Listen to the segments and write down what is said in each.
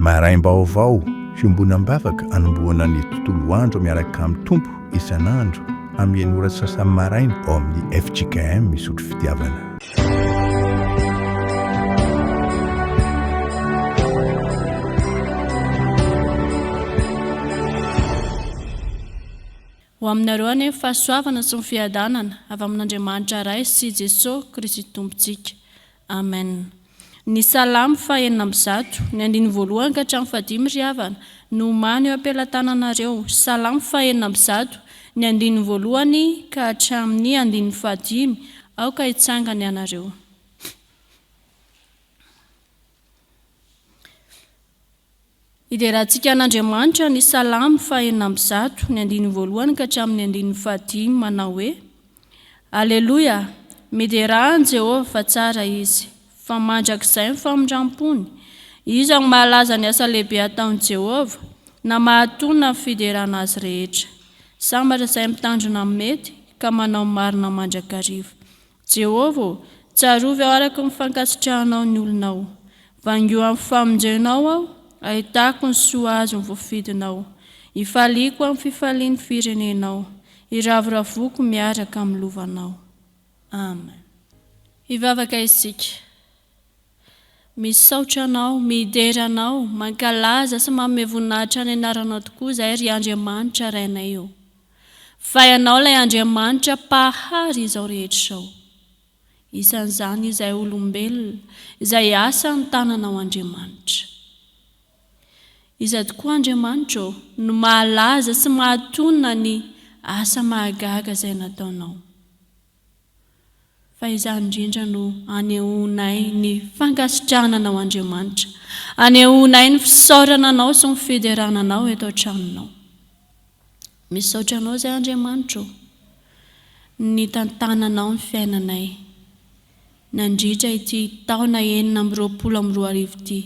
Maraim-baovao, fiombonam-bavaka anombohana ny tontolo andro miaraka amin'ny Tompo isan'andro amin'ny enina ora sy sasany maraina ao amin'ny fjkm Isotry Fitiavana. Ho aminareo anie ny fahasoavana sy ny fiadanana avy amin'Andriamanitra Ray sy Jesoa Kristy Tompontsika. Amen. Ny Salamo faha 106, ny andininy voalohany ka hatramin'ny fahadimy ry havana, no omano eo am-pelatananareo. Salamo faha 106, ny andininy voalohany ka hatramin'ny andininy fahadimy, aoka hitsangana ianareo. Hiderantsika an'Andriamanitra ny Salamo faha 106, ny andininy voalohany ka hatramin'ny andininy fahadimy, manao hoe, Aleloia! Miderà an'i Jehovah fa tsara Izy, fa mandrakizay ny famindram-pony. Iza no mahalaza ny asa lehibe ataon'i Jehovah, na mahatonina ny fiderana Azy rehetra? Sambatra izay mitandrina ny mety, ka manao ny marina mandrakariva. Jehovah ô, tsarovy aho araka ny fankasitrahanao ny olonao. Vangio amin'ny famonjenao aho, ahitako ny soa azon'ny voafidinao. Hifaliako amin'ny fifalian'ny firenenao, hiravoravoako miaraka amin'ny lovanao. Amen. Hivavaka isika. Misaotra Anao, midera Anao, mankalaza sy manome voninahitra ny Anaranao tokoa izahay ry Andriamanitra Rainay ô. Fa Ianao ilay Andriamanitra Mpahary izao rehetra izao. Isan'izany izahay olombelona, izay asan'ny tananao Andriamanitra. Iza tokoa Andriamanitra ô, no mahalaza sy mahatonina ny asa mahagaga izay nataonao. Fa izany indrindra no anehoanay ny fankasitrahana Anao Andriamanitra, anehoanay ny fisaorana Anao sy ny fiderana Anao eto an-tranonao. Misaotra Anao izay Andriamanitra ô, nitantananao ny fiainanay nandritra ity taona 2026 ity,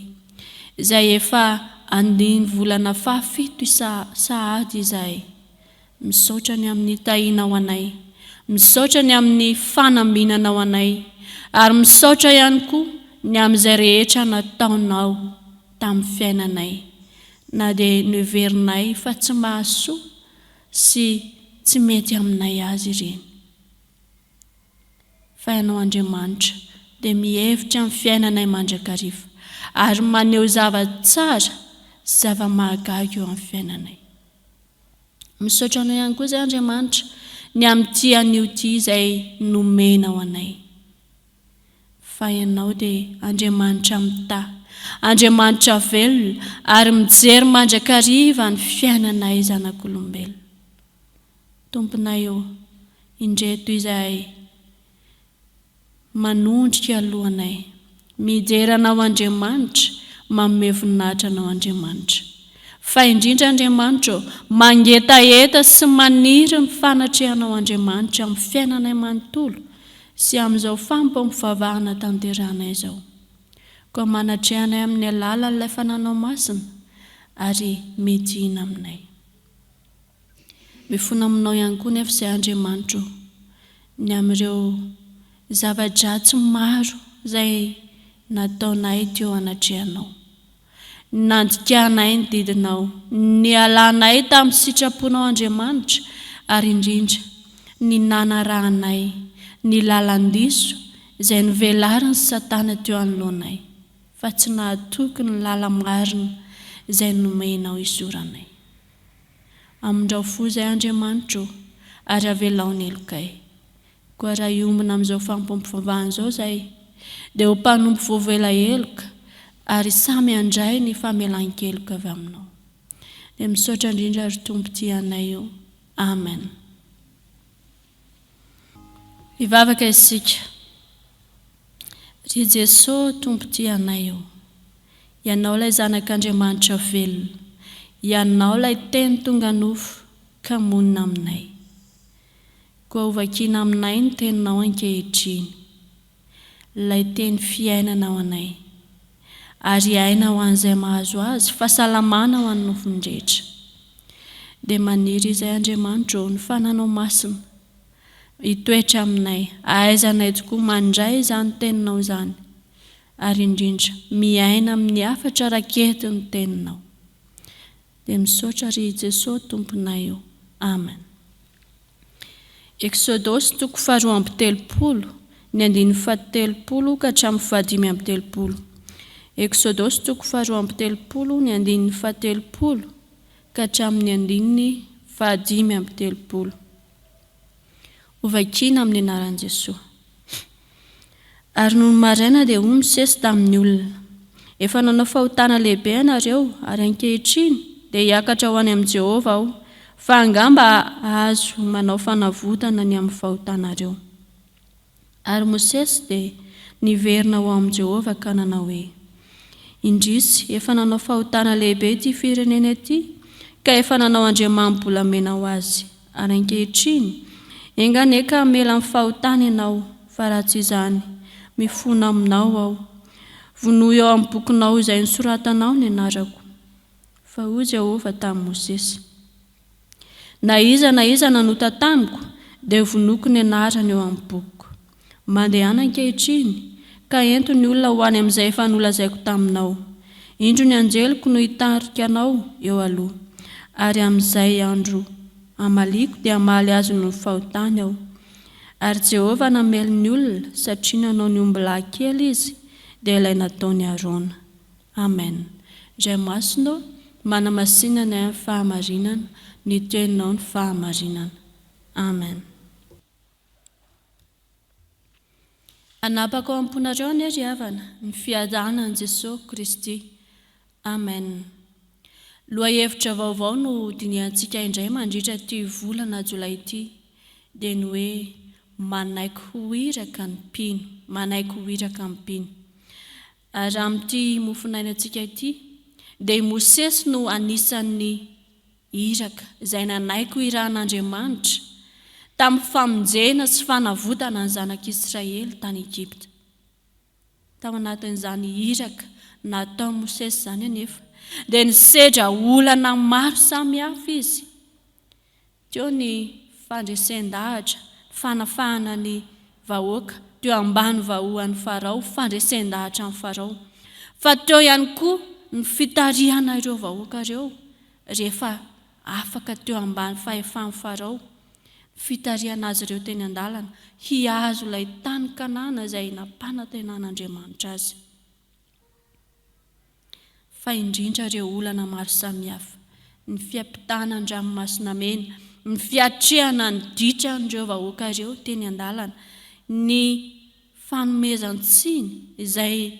izay efa andiany volana fahafito sahady izahay. Misaotra ny amin'ny tahianao anay. Misaotra ny amin'ny fanambinanao anay. Ary misaotra ihany koa ny amin'izay rehetra nataonao tamin'ny fiainanay, na dia noheverinay fa tsy mahasoa sy tsy mety aminay azy ireny. Fa Ianao Andriamanitra dia mihevitra ny fiainanay mandrakariva ary maneho zava-tsara sy zava-mahagaga eo amin'ny fiainanay. Misaotra Anao ihany koa izay Andriamanitra ny amin'ity anio ity izay nomenao anay. Fa Ianao dia Andriamanitra mitaha, Andriamanitra velona ary mijery mandrakariva ny fiainanay zanak'olombelona. Tomponay ô, indreto izahay. Manondrika alohanay. Midera Anao Andriamanitra, manome voninahitra Anao Andriamanitra. Fa indrindra Andriamanitra ô, mangetaheta sy maniry ny fanatrehanao Andriamanitra amin'ny fiainanay manontolo sy amin'izao fanompoam-pivavahana tanterahanay izao. Koa manatreha anay amin'ny alalan'ilay Fananao Masina ary midina aminay. Mifona aminao ihany koa nefa izay Andriamanitro ô, ny amin'ireo zava-dratsy maro izay nataonay teo anatrehanao. Ny nandikanay ny didinao, ny nialanay tamin'ny sitraponao Andriamanitra, ary indrindra ny nanarahanay ny lalan-diso izay novelarin'i Satana teo anoloanay, fa tsy nahatoky ny lala-marina izay nomenao hizoranay. Amindrao fo izay Andriamanitra ô, ary avelao ny helokay. Koa raha hiombona amin'izao fanompoam-pivavahana izao izahay, dia ho mpanompo voavela heloka, ary samy handray ny famelan-keloka avy Aminao. Dia misaotra indrindra ry Tompo tia anay ô. Amen. Hivavaka isika. Ry Jeso Tompo tia anay ô. Ianao ilay Zanak'Andriamanitra velona. Ianao ilay Teny tonga nofo ka monina aminay. Koa hovakiana aminay ny Teninao ankehitriny. Ilay Teny fiainana ho anay. Ary aina ho an'izay mahazo azy, fahasalamana ho an'ny nofony rehetra. Dia maniry izay Andriamanitra ô, ny Fananao Masina. Hitoetra aminay. Ahaizanay tokoa mandray izany Teninao izany. Ary indrindra miaina amin'ny hafatra raketin'ny Teninao. Dia misaotra ry Jesoa Tomponay o. Amen. Eksodosy toko faharoa amby telopolo, ny andininy fahatelopolo ka hatramin'ny fahadimy amby telopolo. Eksodosy toko faharoa amby telopolo, ny andininy fahatelopolo ka hatramin'ny andininy fahadimy amby telopolo. Hovakiana amin'ny anaran'i Jesoa. Ary nony maraina dia hoy Mosesy tamin'ny olona, Efa nanao fahotana lehibe ianareo, ary ankehitriny dia hiakatra ho any amin'i Jehovah aho, fa angamba hahazo manao fanavotana ny amin'ny fahotanareo. Ary Mosesy dia niverina ho ao amin'i Jehovah ka nanao hoe, Indrisy, efa nanao fahotana lehibe ity firenena ity, ka efa nanao andriamani-bolamena ho azy. Ary ankehitriny, enga anie ka hamela ny fahotany ianao, fa raha tsy izany, mifona aminao aho. Vonoy ao amin'ny bokinao izay nosoratanao ny anarako. Fa hoy Jehovah tamin'i Mosesy, Na iza na iza nanota tamiko, dia hovonoiko ny anarany eo amin'ny bokiko. Mandehana ankehitriny, ka ento ny olona ho any amin'izay efa nolazaiko taminao. Indro ny anjeliko no hitarika anao eo aloha, ary amin'izay andro hamaliako dia hamaly azy noho ny fahotany aho. Ary Jehovah namely ny olona, satria nanao ny ombilahy kely izy, dia ilay nataon'i Arona. Amen. Ray Masina ô, manamasina anay amin'ny fahamarinana, ny teninao no fahamarinana. Amen. Hanapaka ao am-ponareo anie ry havana ny fiadanan'i Jesoa Kristy. Amen. Lohahevitra vaovao no dinihantsika indray mandritra ity volana jolay ity dia ny hoe manaiky ho iraka ny mpino, manaiky ho iraka ny mpino. Ary amin'ity mofonainantsika ity dia i Mosesy no anisan'ny iraka izay nanaiky ho irahan'Andriamanitra tamin'ny famonjena sy fanavotana ny zanak'Israely tany Egypta. Tao anatin'izany iraka nataon'i Mosesy izany anefa dia nisedra olana maro samihafa izy. Teo ny fandresen-dahatra, ny fanafahana ny vahoaka teo ambany vahoan'i Farao, fandresen-dahatra an'i Farao. Fa teo ihany koa ny fitarihana ireo vahoaka ireo rehefa afaka teo ambany fahefan'i Farao, ny fitarihana azy ireo teny an-dalana hihazo ilay tany Kanana izay nampanantenan'Andriamanitra azy. Fa indrindra ireo olana maro samihafa, ny fiampitana ny ranomasina mena, ny fiatrehana ny ditran'ireo vahoaka ireo teny an-dalana, ny fanomezan-tsiny izay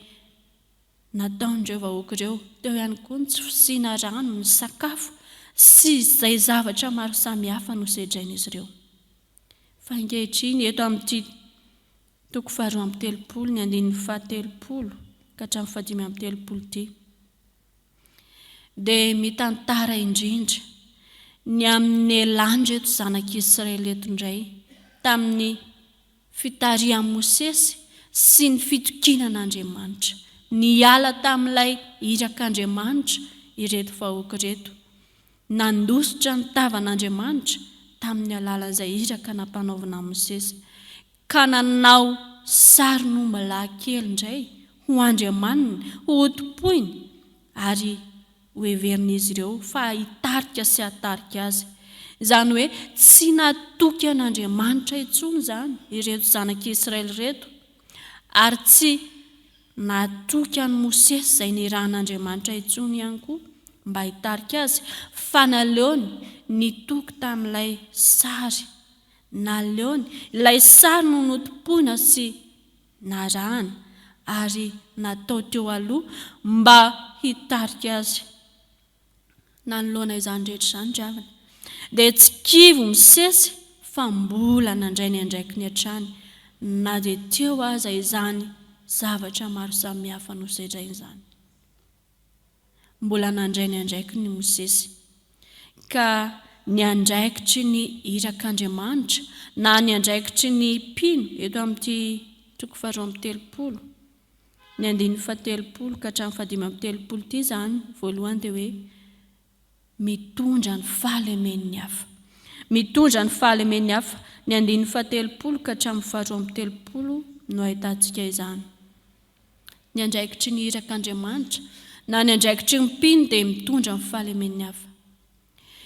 nataon'ireo vahoaka ireo, teo ihany koa ny tsy fisiana rano, ny sakafo sy izay zavatra maro samihafa nosedrain'izy ireo. Fa ankehitriny eto amin'ity toko faharoa amby telopolo, ny andininy fahatelopolo ka hatramin'ny fahadimy amby telopolo ity, dia mitantara indrindra ny amin'ny nialan'ireto zanak'Israely ireto indray tamin'ny fitarihan'i Mosesy sy ny fitokiana an'Andriamanitra. Niala tamin'ilay irak'Andriamanitra ireto vahoaka ireto. Nandositra ny tavan'Andriamanitra tamin'ny alalan'izay iraka nampanaovina an'i Mosesy, ka nanao sarin'ombilahy kely indray ho andriamaniny, ho hotompoiny, ary hoheverin'izy ireo fa hitarika sy hahatarika azy. Izany hoe tsy natoky an'Andriamanitra intsony izany ireto zanak'Israely ireto, ary tsy natoky an'i Mosesy izay nirahan'Andriamanitra intsony ihany koa mba hitarika azy, fa naleony nitoky tamin'ilay sary. Naleony ilay sary no notompoina sy narahana ary natao teo aloha mba hitarika azy. Nanoloana izany rehetra izany ry havana, dia tsy kivy Mosesy fa mbola nandray ny andraikiny hatrany na dia teo aza izany zavatra maro samihafa nosedrainy izany. Mbola nandray ny andraikiny i Mosesy. Ka ny andraikitry ny irak'Andriamanitra na ny andraikitry ny mpino eto amin'ity toko faharoa amby telopolo, ny andininy fahatelopolo ka hatramin'ny fahadimy amby telopolo ity izany, voalohany dia hoe mitondra ny fahalemen'ny hafa. Mitondra ny fahalemen'ny hafa. Ny andininy fahatelopolo ka hatramin'ny faharoa amby telopolo no ahitantsika izany. Ny andraikitry ny irak'Andriamanitra na ny andraikitry ny mpino dia mitondra ny fahalemen'ny hafa.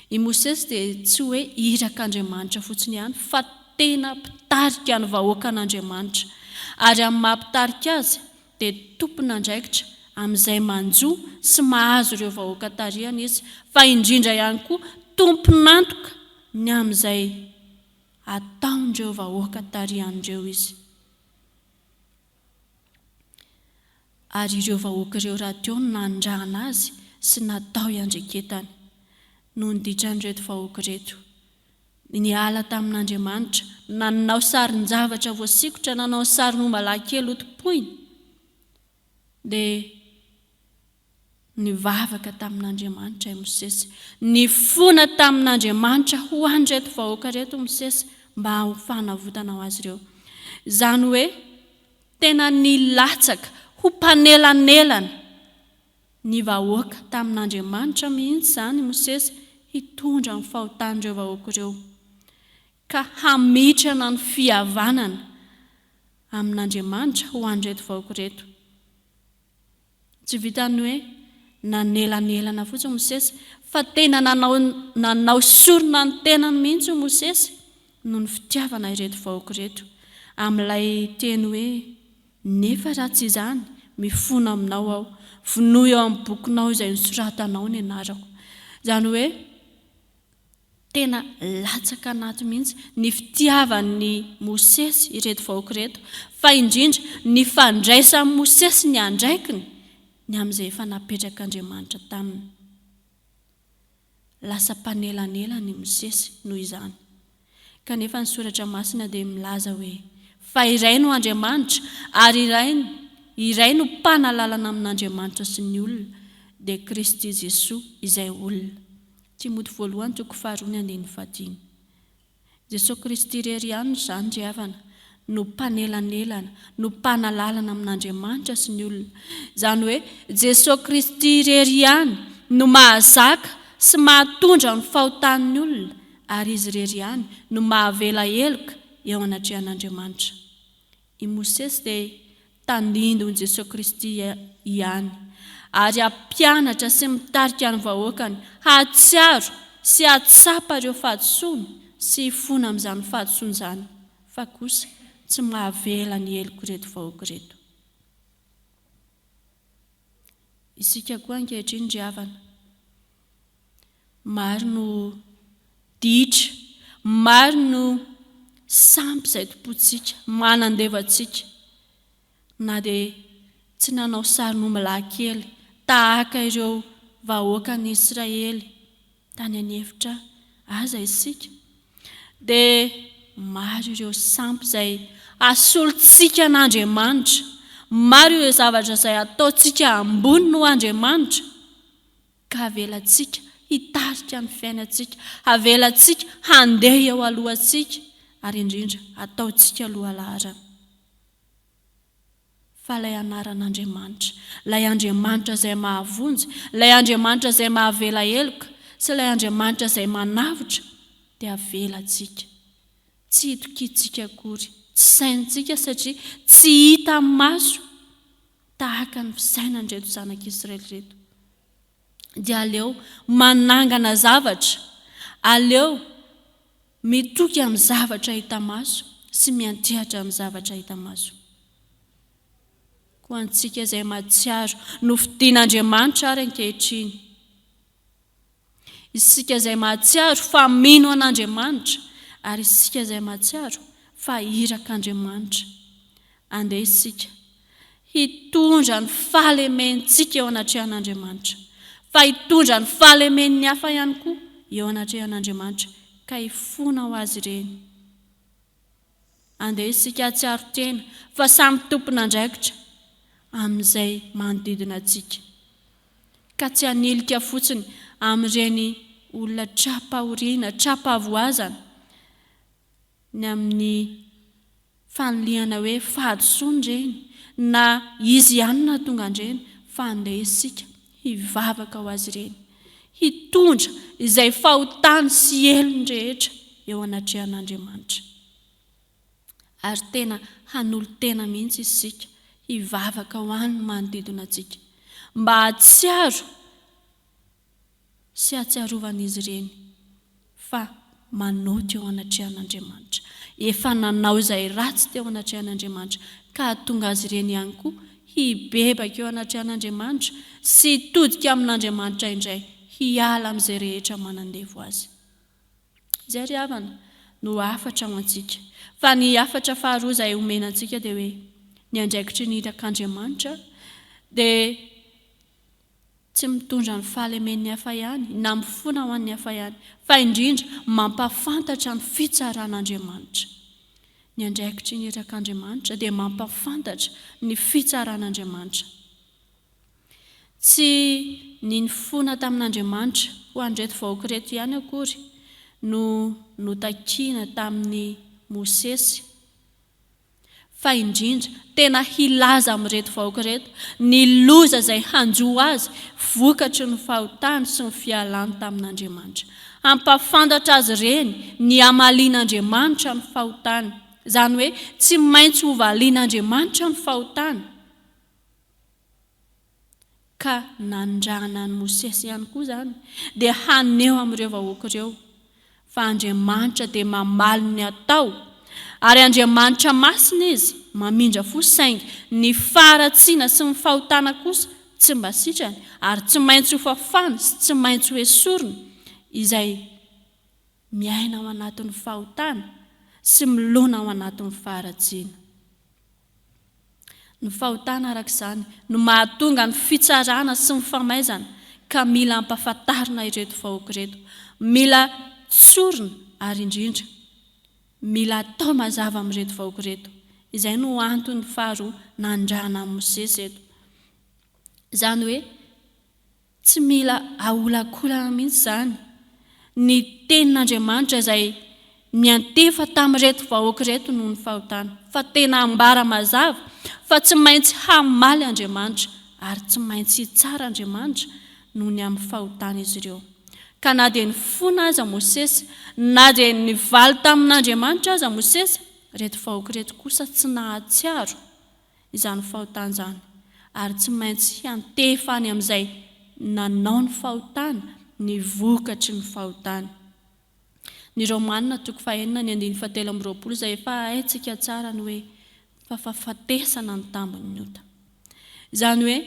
I Mosesy dia tsy hoe irak'Andriamanitra fotsiny ihany fa tena mpitarika ny vahoakan'Andriamanitra. Ary amin'ny maha mpitarika azy dia tompon'andraikitra amin'izay manjo sy mahazo ireo vahoaka tarihany izy fa indrindra ihany koa tompon'antoka ny amin'izay ataon'ireo vahoaka tarihany ireo izy. Ary ireo vahoaka ireo rahateo no nanirahana azy sy natao hiandreketany. Noho ny ditran'ireto vahoaka ireto, niala tamin'Andriamanitra, nanao sarin-javatra voasikotra, nanao sarin'ombalahy kely hotompoiny, dia Nivavaka tamin'Andriamanitra i Mosesy. Nifona tamin'Andriamanitra ho an'ireto vahoaka ireto Mosesy mba ho fanavotana ho azy ireo. Izany hoe tena nilatsaka ho mpanelanelana ny vahoaka tamin'Andriamanitra mihitsy izany i Mosesy hitondra ny fahotan'ireo vahoaka ireo ka hamitrana ny fihavanana amin'Andriamanitra ho an'ireto vahoaka ireto. Tsy vitan'ny hoe nanelanelana fotsiny Mosesy, fa tena nanao nanao sorona ny tenany mihitsy Mosesy noho ny fitiavana ireto vahoaka ireto. Amin'ilay teny hoe, Nefa raha tsy izany, mifona aminao aho, vonoy ao amin'ny bokinao izay nosoratanao ny anarako. Izany hoe, Tena latsaka anaty mihitsy ny fitiavan'i Mosesy ireto vahoaka ireto, fa indrindra ny fandraisan'i Mosesy ny andraikiny ny amin'izay efa napetrak'Andriamanitra taminy. Lasa mpanelanelana i Mosesy noho izany. Kanefa ny Soratra Masina dia milaza hoe, Fa iray no Andriamanitra, ary iray iray no mpanalalana amin'Andriamanitra sy ny olona, dia Kristy Jesoa izay olona. Timoty voalohany toko faharoa ny andininy fahadimy. Jesoa Kristy irery ihany izany ry havana no mpanelanelana, no mpanalalana amin'Andriamanitra sy ny olona. Izany hoe Jesoa Kristy irery ihany no mahazaka sy mahatondra ny fahotan'ny olona ary Izy irery ihany no mahavela heloka eo anatrehan'Andriamanitra. I Mosesy dia tandindon'i Jesoa Kristy ihany, ary hampianatra sy mitarika ny vahoakany hahatsiaro sy hahatsapa ireo fahadisoany sy hifona amin'izany fahadisoany izany, fa kosa tsy mahavela ny helok'ireto vahoaka ireto. Isika koa ankehitriny ry havana, maro no ditra, maro no sampy izay tompontsika, manandevo antsika, na dia tsy nanao sarin'ombilahy kely tahaka ireo vahoakan'i Israely tany an'efitra aza isika, dia maro ireo sampy izay asolontsika an'Andriamanitra, maro ireo zavatra izay ataontsika ambony noho Andriamanitra, ka avelantsika hitarika ny fiainantsika, avelantsika handeha eo alohantsika, ary indrindra ataontsika lohalaharana. Fa ilay anaran'Andriamanitra, ilay Andriamanitra izay mahavonjy, ilay Andriamanitra izay mahavela heloka, sy ilay Andriamanitra izay manavotra, dia avelantsika. Tsy itokiantsika akory, tsy sainintsika satria tsy hita maso tahaka ny fisainan'ireto zanak'Israely ireto. Dia aleo manangana zavatra, aleo mitoky amin'ny zavatra hita maso sy miantehatra amin'ny zavatra hita maso. Koa antsika izay mahatsiaro nofidin'Andriamanitra ary ankehitriny, isika izay mahatsiaro fa mino an'Andriamanitra ary isika izay mahatsiaro fa irak'Andriamanitra, andeha isika hitondra ny fahalementsika eo anatrehan'Andriamanitra, fa hitondra ny fahalemen'ny hafa ihany koa eo anatrehan'Andriamanitra, ka hifona ho azy ireny. Andeha isika hahatsiaro tena fa samy tompon'andraikitra amin'izay manodidina antsika, ka tsy hanilika fotsiny amin'ireny olona tra-pahoriana, tra-pahavoazana, ny amin'ny fanilihana hoe fahadisoana ireny na izy ihany no nahatonga an'ireny fa andeha isika hivavaka ho azy ireny, hitondra izay fahotany sy helony rehetra eo anatrehan'Andriamanitra. Ary tena hanolo-tena mihitsy isika. Hivavaka ho an'ny manodidina antsika mba hahatsiaro sy hahatsiarovan'izy ireny fa manota eo anatrehan'Andriamanitra. Efa nanao izay ratsy teo anatrehan'Andriamanitra ka hahatonga azy ireny ihany koa hibebaka eo anatrehan'Andriamanitra sy hitodika amin'Andriamanitra indray hiala amin'izay rehetra manandevo azy. Izay ry havana no hafatra ho antsika. Fa ny hafatra faharoa izay omena antsika dia hoe ny andraikitry ny irak'Andriamanitra dia tsy mitondra ny fahalemen'ny hafa ihany na mifona ho an'ny hafa ihany fa indrindra mampahafantatra ny fitsaran'Andriamanitra. Ny andraikitry ny irak'Andriamanitra dia mampahafantatra ny fitsaran'Andriamanitra. Tsy ny nifona tamin'Andriamanitra ho an'ireto vahoaka ireto ihany akory no notakiana tamin'i Mosesy, fa indrindra tena hilaza amin'ireto vahoaka ireto ny loza izay hanjo azy vokatry ny fahotany sy ny fialany tamin'Andriamanitra. Hampahafantatra azy ireny ny hamalian'Andriamanitra ny fahotany. Izany hoe tsy maintsy hovalian'Andriamanitra ny fahotana. Ka nanirahana an'i Mosesy ihany koa izany dia haneho amin'ireo vahoaka ireo fa Andriamanitra dia mamaly ny atao ary Andriamanitra masina Izy, mamindra fo saingy ny faharatsiana sy ny fahotana kosa tsy mba sitrany ary tsy maintsy hofafany sy tsy maintsy hoesoriny izay miaina ao anatin'ny fahotana sy milona ao anatin'ny faharatsiana. Ny fahotana araka izany no mahatonga ny fitsarana sy ny famaizana ka mila ampafantarina ireto vahoaka ireto. Mila tsorina ary indrindra mila atao mazava amin'ireto vahoaka ireto. Izay no antony faharoa nandrana an'i Mosesy eto. Izany hoe Tsy mila aholakolana mihitsy izany ny tenin'Andriamanitra izay niantefa tamin'ireto vahoaka ireto noho ny fahotana, fa tena ambara mazava fa tsy maintsy hamaly Andriamanitra ary tsy maintsy hitsara Andriamanitra noho ny amin'ny fahotan'izy ireo. Ka na dia nifona aza Mosesy, na dia nivaly tamin'Andriamanitra aza Mosesy, ireto vahoaka ireto kosa tsy nahatsiaro izany fahotana izany ary tsy maintsy hiantefa any amin'izay nanao ny fahotana ny vokatry ny fahotany. Ny Romanina toko fahenina ny andininy fahatelo amby 20 izay efa haintsika tsara ny hoe fa fahafatesana ny tambin'ny ota. Izany hoe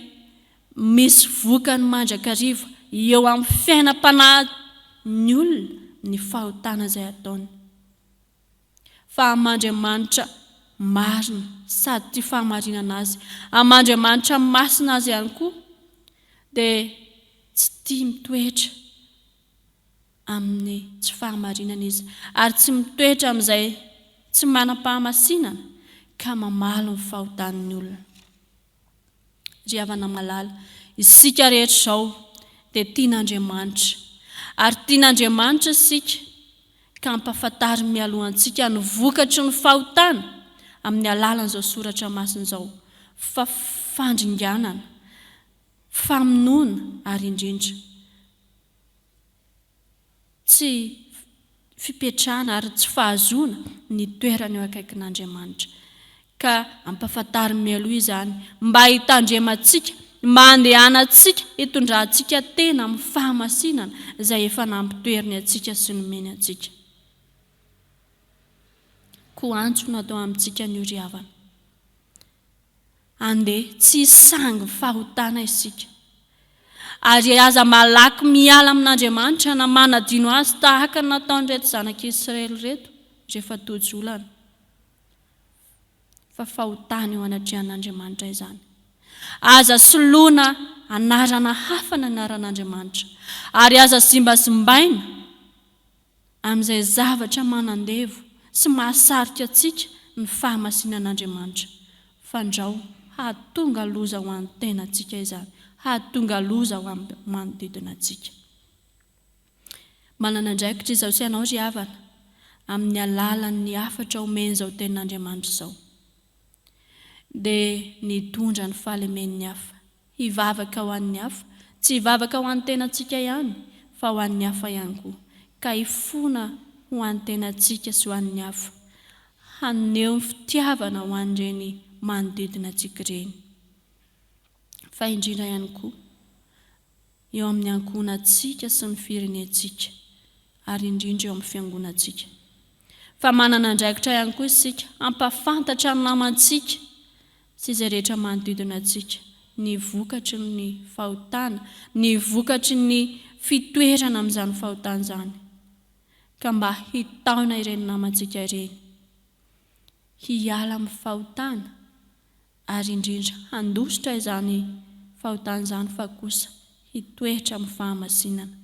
misy vokany mandrakariva eo amin'ny fiainam-panahin'ny olona ny fahotana izay ataony. Fa amin'Andriamanitra marina sady tia fahamarinana azy, amin'Andriamanitra masina azy ihany koa, dia tsy tia mitoetra amin'ny tsy fahamarinana izy, ary tsy mitoetra amin'izay tsy manam-pahamasinana ka mamaly ny fahotan'ny olona. Ry havana malala, isika rehetra izao dia tian'Andriamanitra. Ary tian'Andriamanitra isika ka ampahafantariny mialoha antsika ny vokatry ny fahotana amin'ny alalan'izao soratra masina izao fa fandringanana, famonoana ary indrindra tsy fipetrahana ary tsy fahazoana ny toerana eo akaikin'Andriamanitra. Ka ampahafantariny mialoha izany mba hitandremantsika, mba handehanantsika, hitondrantsika tena amin'ny fahamasinana izay efa nampitoeriny antsika sy nomeny antsika. Koa antso no atao amintsika anio ry havana. Andeha tsy hisangy fahotana isika. Ary aza malaky miala amin'Andriamanitra na manadino Azy tahaka ny nataon'ireto zanak'Israely ireto rehefa tojo olana. Fa fahotana eo anatrehan'Andriamanitra izany. Aza soloina anarana hafa ny anaran'Andriamanitra. Ary aza zimbazimbaina. amin'izay zavatra manandevo sy mahasarika antsika ny fahamasinan'Andriamanitra, fandrao hahatonga loza ho an'ny tenantsika izany, hahatonga loza ho an'ny manodidina antsika. Manana andraikitra izaho sy ianao ry havana, amin'ny alalan'ny hafatra omen'izao Tenin'Andriamanitra izao, dia ny hitondra ny fahalemen'ny hafa. Hivavaka ho an'ny hafa, tsy hivavaka ho an'ny tenantsika ihany, fa ho an'ny hafa ihany koa, ka hifona ho an'ny tenantsika sy ho an'ny hafa, haneho ny fitiavana ho an'ireny manodidina antsika ireny, fa indrindra ihany koa eo amin'ny ankohonantsika sy ny firenentsika ary indrindra eo amin'ny fiangonantsika. Fa manana andraikitra ihany koa isika hampahafantatra ny namantsika sy izay rehetra manodidina antsika ny vokatry ny fahotana, ny vokatry ny fitoerana amin'izany fahotana izany, ka mba hitaona ireny namantsika ireny hiala amin'ny fahotana ary indrindra handositra izany fahotana izany fa kosa hitoetra amin'ny fahamasinana.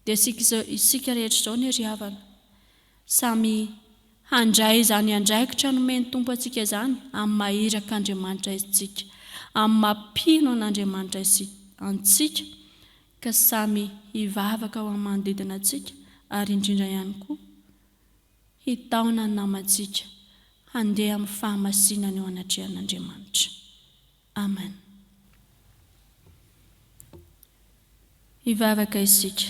Dia isika izao, isika rehetra izao anie ry havana, samy handray izany andraikitra nomen'ny Tompo antsika izany amin'ny maha irak'Andriamanitra isika, amin'ny maha mpino an'Andriamanitra isika, antsika, ka samy hivavaka ho amin'ny manodidina antsika ary indrindra ihany koa hitaona ny namantsika handeha amin'ny fahamasinana eo anatrehan'Andriamanitra. Amen. Hivavaka isika.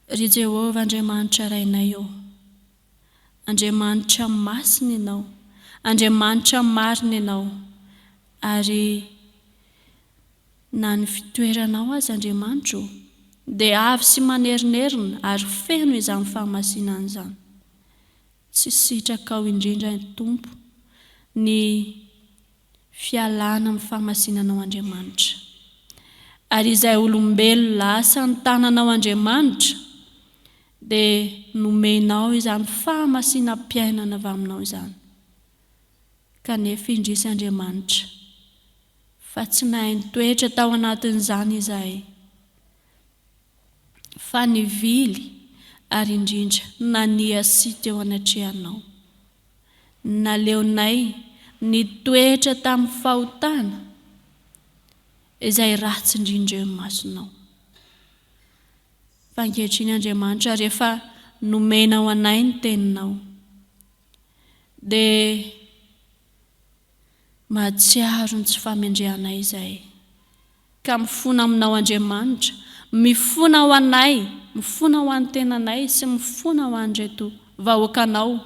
Ry Jehovah Andriamanitra Rainay ô, Andriamanitra masina Ianao, Andriamanitra marina Ianao, ary Na ny fitoeranao aza, Andriamanitra ô, dia avy sy manerinerina ary feno izany fahamasinana izany. Tsy sitrakao indrindra, Tompo, ny fialana amin'ny fahamasinanao, Andriamanitra. Ary izay olombelona lasa ny tananao, Andriamanitra, dia nomenao izany fahamasinam-piainana avy aminao izany. Kanefa indrisy, Andriamanitra, fa tsy nahay nitoetra tao anatin'izany izahay, fa nivily ary indrindra naniasia teo anatrehanao. Naleonay nitoetra tamin'ny fahotana izay ratsy indrindra eo imasonao. Fa ankehitriny Andriamanitra, rehefa nomenao anay ny teninao, dia Mahatsiaro ny tsy fahamendrehanay izahay, ka mifona aminao Andriamanitra, mifona ho anay, mifona ho an'ny tenanay sy mifona ho an'ireto vahoakanao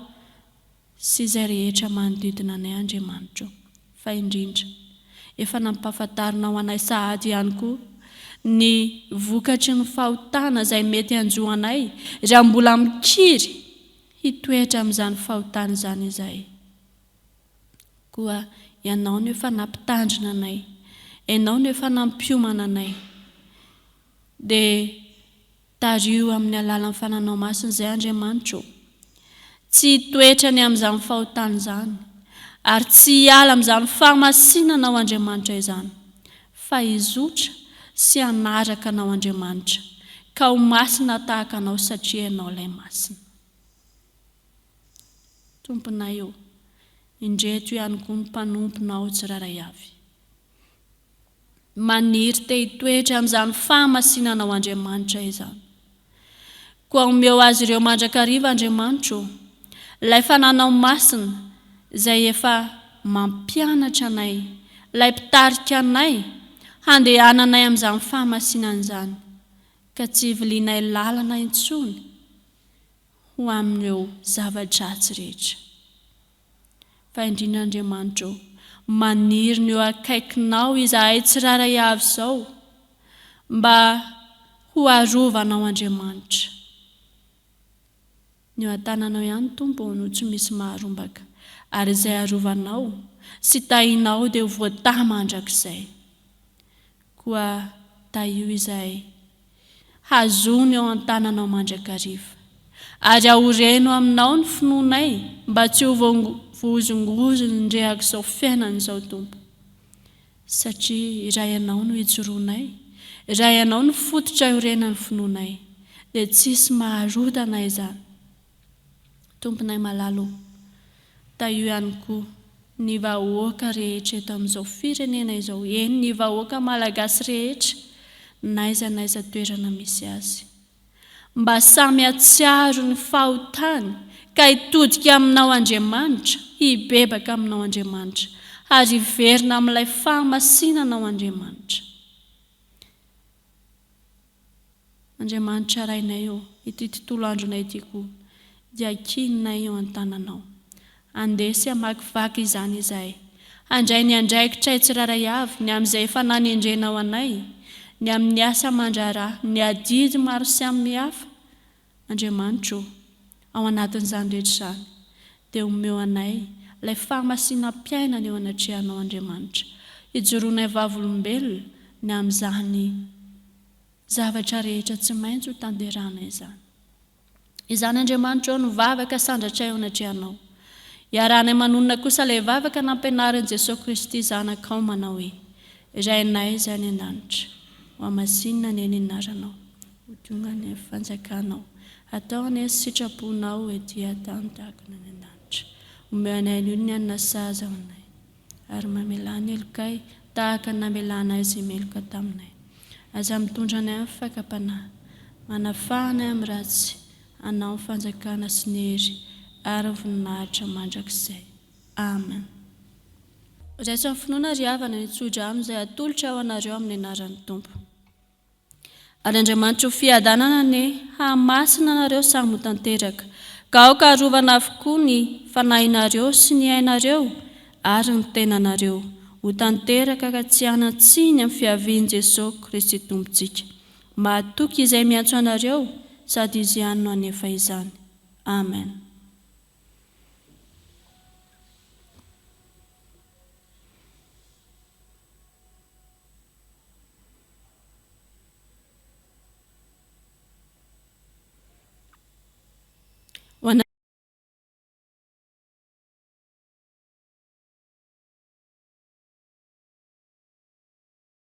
sy izay rehetra manodidina anay Andriamanitra o. Fa indrindra, efa nampahafantarinao anay sahady ihany koa ny vokatry ny fahotana izay mety hanjo anay raha mbola mikiry hitoetra amin'izany fahotana izany izahay. Koa Ianao no efa nampitandrina anay, Ianao no efa nampiomana anay. Dia tariho amin'ny alalan'ny Fananao Masina izay, Andriamanitra ô. Tsy hitoetra ny amin'izany fahotana izany, ary tsy hiala amin'izany fahamasinanao, Andriamanitra, izany, fa hizotra sy hanaraka Anao, Andriamanitra, ka ho masina tahaka Anao, satria Ianao ilay Masina. Tomponay ô, indreto ihany koa ny mpanomponao tsirairay avy. Maniry te hitoetra amin'izany fahamasinanao Andriamanitra izany. Koa omeo azy ireo mandrakariva Andriamanitra ô, ilay fananao masina izay efa mampianatra anay, ilay mpitarika anay handehananay amin'izany fahamasinana izany, ka tsy hivilianay lalana intsony ho amin'ireo zava-dratsy rehetra. Fa indrindra Andriamanitra ô, maniry ny eo akaikinao izahay tsirairay avy izao, mba ho arovanao Andriamanitra. Ny eo an-tananao ihany Tompo ô no tsy misy maharombaka, ary izay arovanao sy tahinao dia ho voatahy mandrakizay. Koa tahio izahay. Hazòny eo an-tananao mandrakariva. Ary aoreno aminao ny finoanay mba tsy ho voahozongozon-drehak'izao fiainana izao, Tompo. Satria raha Ianao no ijoroanay, raha Ianao no fototra iorenan'ny finoanay, dia tsisy maharodana izany. Tomponay malala ô, tahio ihany koa ny vahoaka rehetra eto amin'izao firenena izao, eny ny vahoaka malagasy rehetra n'aiza n'aiza toerana misy azy. Mba samy hatsiaro ny fahotany ka hitodika aminao Andriamanitra, hibebaka aminao Andriamanitra, ary hiverina amin'ilay fahamasinanao Andriamanitra. Andriamanitra Rainay ô, ity tontolo andronay ity koa dia ankininay eo an-tananao. Handeha sy hamakivaky izany izahay. Handray ny andraikitray tsirairay avy, ny amin'izay efa nanendrenao anay, ny amin'ny asa aman-draharaha, ny adidy maro samihafa. Andriamanitra ô, ao anatin'izany rehetra izany, dia omeo anay ilay fahamasinam-piainana eo anatrehanao Andriamanitra, hijoroanay vavolombelona ny amin'izany zavatra rehetra tsy maintsy ho tanterahana izany. Izany Andriamanitra ô no vavaka sandratray eo anatrehanao. Iarahanay manonona kosa ilay vavaka nampianarin'i Jesoa Kristy Zanakao manao hoe, Rainay izay any an-danitra, hohamasinina anie ny anaranao, ho tonga anie ny fanjakanao, hatao anie ny sitraponao ety an-tany tahaka ny any an-danitra. Omeo anay anio ny hanina sahaza ho anay. Ary mamelà ny helokay tahaka ny namelanay izay meloka taminay. Aza mitondra anay amin'ny fakam-panahy. Manafaha anay amin'ny ratsy. Anao ny fanjakana sy ny hery ary ny voninahitra mandrakizay. Amen. Raiso amin'ny finoana ry havana ny tsodrano izay atolotra ho anareo amin'ny anaran'ny Tompo. Ary Andriamanitry ny fiadanana anie hahamasina anareo samy ho tanteraka, ka aoka harovana avokoa ny fanahinareo sy ny ainareo ary ny tenanareo, ho tanteraka ka tsy hanan-tsiny amin'ny fiavian'i Jesoa Kristy Tompontsika. Mahatoky Izay miantso anareo, sady Izy ihany no hanefa izany. Amen.